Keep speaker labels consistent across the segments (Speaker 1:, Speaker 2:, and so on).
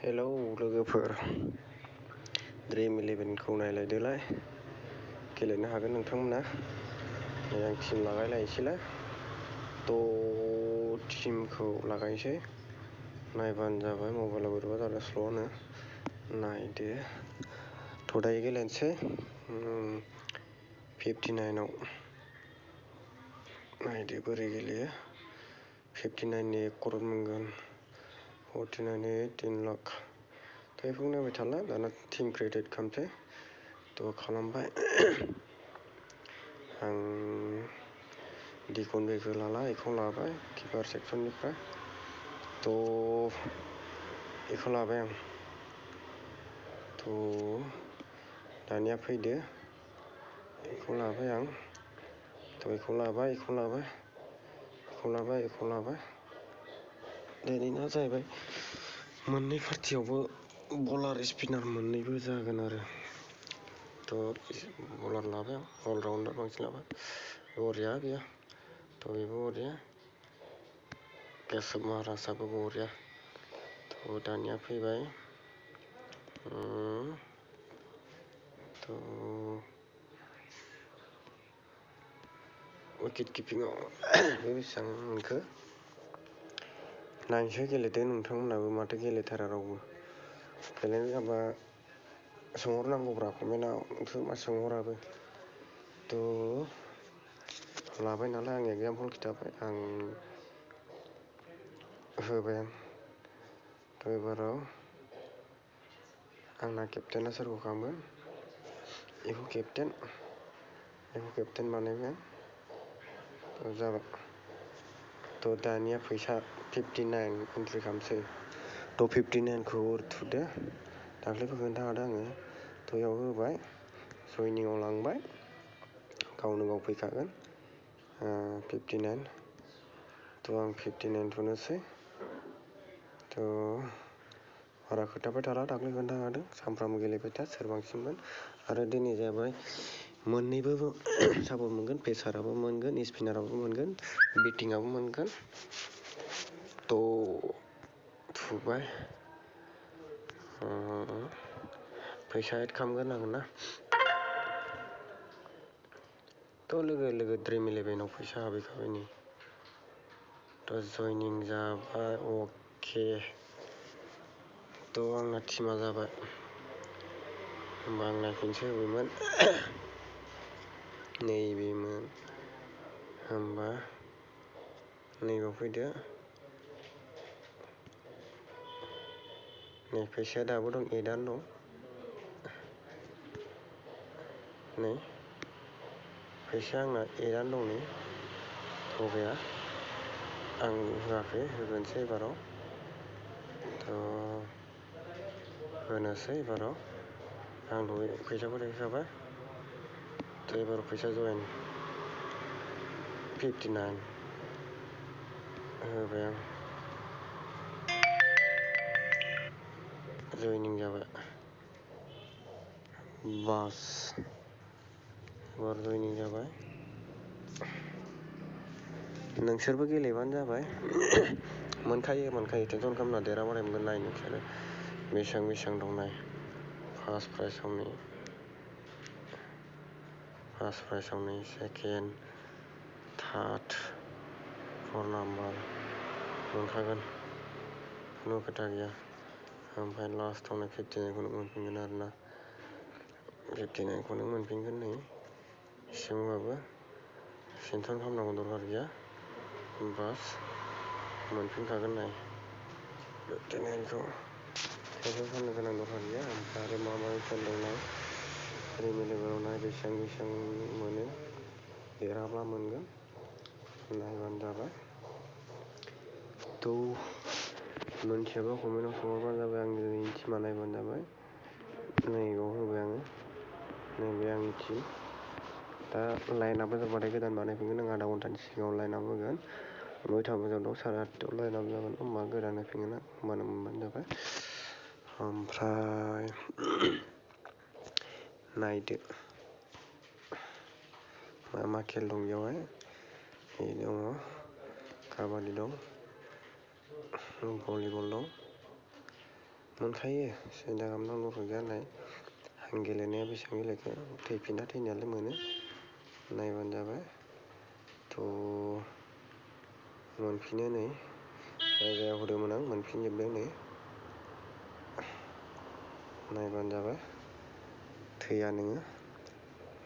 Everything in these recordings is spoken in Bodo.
Speaker 1: हेलौ लोगोफोर, ड्रिम 11खौ नायलायदोलाय। गेलेनो हागोन नोंथांमोना। आं टिम लागायलायनोसैलाय। टिमखौ लागायनोसै। नायबानो जाबाय। मबाइला बोरैबा जादों स्ल'नो। नायदो। दायो गेलेनोसै। 59आव नायदो बोरै गेलेयो। 59नि 1 क'रर मोनगोन। 49नि 3 लाख। बेखौ नायबाय थाला। दाना टिम क्रिएट खालामसै। खालामबाय। आं डिकनबेखौ लाला, बेखौ लाबाय किपार सेक्सननिफ्राय। बेखौ लाबाय आं। दानिया फैदो। बेखौ लाबाय आं। बेखौ लाबाय। दिनैना जाहैबाय मोननै पार्टियावबो बलार स्पिनार मोननैबो जागोन आरो। बलार लाबाय आं। अलराउन्डार बांसिन लाबाय। बरिया बेयो। बेबो बरिया। केशब महाराजाबो बरिया। दानिया फैबाय। उइकेट किपिंआव बेसेबां मोनखो नायनोसै। गेलेदो नोंथांमोनाबो। माथो गेलेथारा रावबो। गेलेनो जाबा सोंहरनांगौब्रा कमेन्टआव। नोंसोर मा सोंहराबो। लाबाय नालाय आं एगजामपोल खिथाबाय। आं होबाय आं। एबाराव आंना केप्टेना सोरखौ खालामगोन? बेखौ केप्टेन बानायबाय आं। जाबाय। दानिया फैसा 59 एन्ट्रि खालामसै। 59खौ थुदो। दाख्लैबो खोन्थाखादों आङो। बेयाव होबाय। जयनिंआव लांबाय। गावनो गाव फैखागोन। 59। आं 59 थुनोसै। बारा खोथाबाय थाला। दाख्लै खोन्थाखादों। सानफ्रामबो गेलेबाय था सोर बांसिनमोन। आरो दिनै जाबाय मोननैबो सापर्ट मोनगोन। पेसाराबो मोनगोन, स्पिनाराबो मोनगोन, बेटिंआबो मोनगोन। थुबाय। फैसा एड खालामग्रोनांगोन ना। लोगो ड्रिम 11आव फैसा हाबैखाबाय नै। जयनिं जाबाय। अके। आंना टिमा जाबाय। होमबा आं नायफिनसै बबेमोन। नैबेमोन। होमबा नैबेयाव फैदो। नै फैसाया दाबो दं। 8आनो दं। नै फैसाया आंना 8आनो दं नै। गैया। आं होआखै। होग्रोनोसै एबाराव। होनोसै एबाराव। आं दहाय फैसाखौ देखायखाबाय। एबाराव फैसा जइन 59 होबाय आं। जयनिं जाबाय। बास एबार जयनिं जाबाय। नोंसोरबो गेलेबानो जाबाय। मोनखायो टेनसन खालामना। देरहाबाथाय मोनगोन। नाय नोंसोरो बेसेबां दं नाय। फार्स्ट प्राइजआव नै सेकेन्ड, थार्ड, 4 नाम्बार मोनखागोन। खुनु खोथा गैया। ओमफ्राय लास्टआव 59खौ मोनफिनगोन आरोना। 59खौ मोनफिनगोन नै। एसेबांबाबो टेनसन खालामनांगौ दरकार गैया। बास मोनफिनखागोन नाय। 59खौ टेनसन खालामनो गोनां दरकार गैया। ओमफ्राय आरो मा खेल दं नाय। ड्रिम 11आव नाय बेसेबां मोनो। देरहाब्ला मोनगोन। नायबानो जाबाय। मोनथियाबा कमेन्टआव सोंहरबानो जाबाय। आं दिनैनि टिमा नायबानो जाबाय। नैबाव होबाय आङो। नैबे आंनि टिम। दा लाइनआपआ जाबाथाय गोदान बानायफिनगोन। आं आधा घन्टानि सिगाङाव लाइनआप होगोन। 9था बाजियाव 8:30आव लाइनआप जागोन। होमबा गोदान होफिनगोन आं। होमबानो मोनबानो जाबाय। ओमफ्राय नायदो मा खेल दं बेयावहाय। दङ काबादि दं, भलिबल दं, मोनखायो सिन्था खालामनांगौ दरखार गैया होननाय। आं गेलेनाया बेसेबां गेलेखो थैफिना थैनायालाय मोनो नायबानो जाबाय। मोनफिनो नै जायगायाव होदोंमोन आं मोनफिनजोबदों नै नायबानो जाबाय। थैया नोङो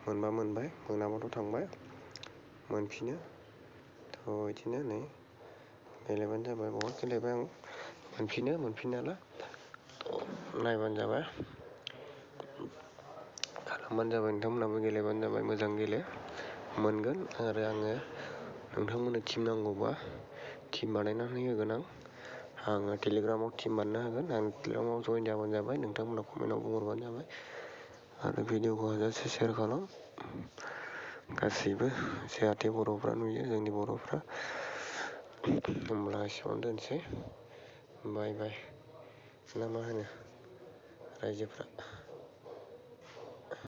Speaker 1: मोनबा मोनबाय मोनाबाथ' थांबाय मोनफिनो बिदिनो नै गेलेबानो जाबाय। बहुद गेलेबाय आं मोनफिनो मोनफिननायालाय नायबानो जाबाय खालामबानो जाबाय। नोंथांमोनहाबो गेलेबानो जाबाय मोजां गेले मोनगोन। आरो आङो नोंथांमोननो टिम नांगौबा टिम बानायनानै होगोन आङो टेलिग्रामाव टिम बानायना होगोन। आं टेलिग्रामाव जइन जाबानो जाबाय। नोंथांमोना कमेन्टआव बुंहरबानो जाबाय आरो भिडिअखौ हाजासे शेयार खालाम गासैबो जाहाथे बर'फ्रा नुयो जोंनि बर'फ्रा। होमब्ला एसेयावनो दोनसै बाय बाय ना मा होनो रायजोफ्रा।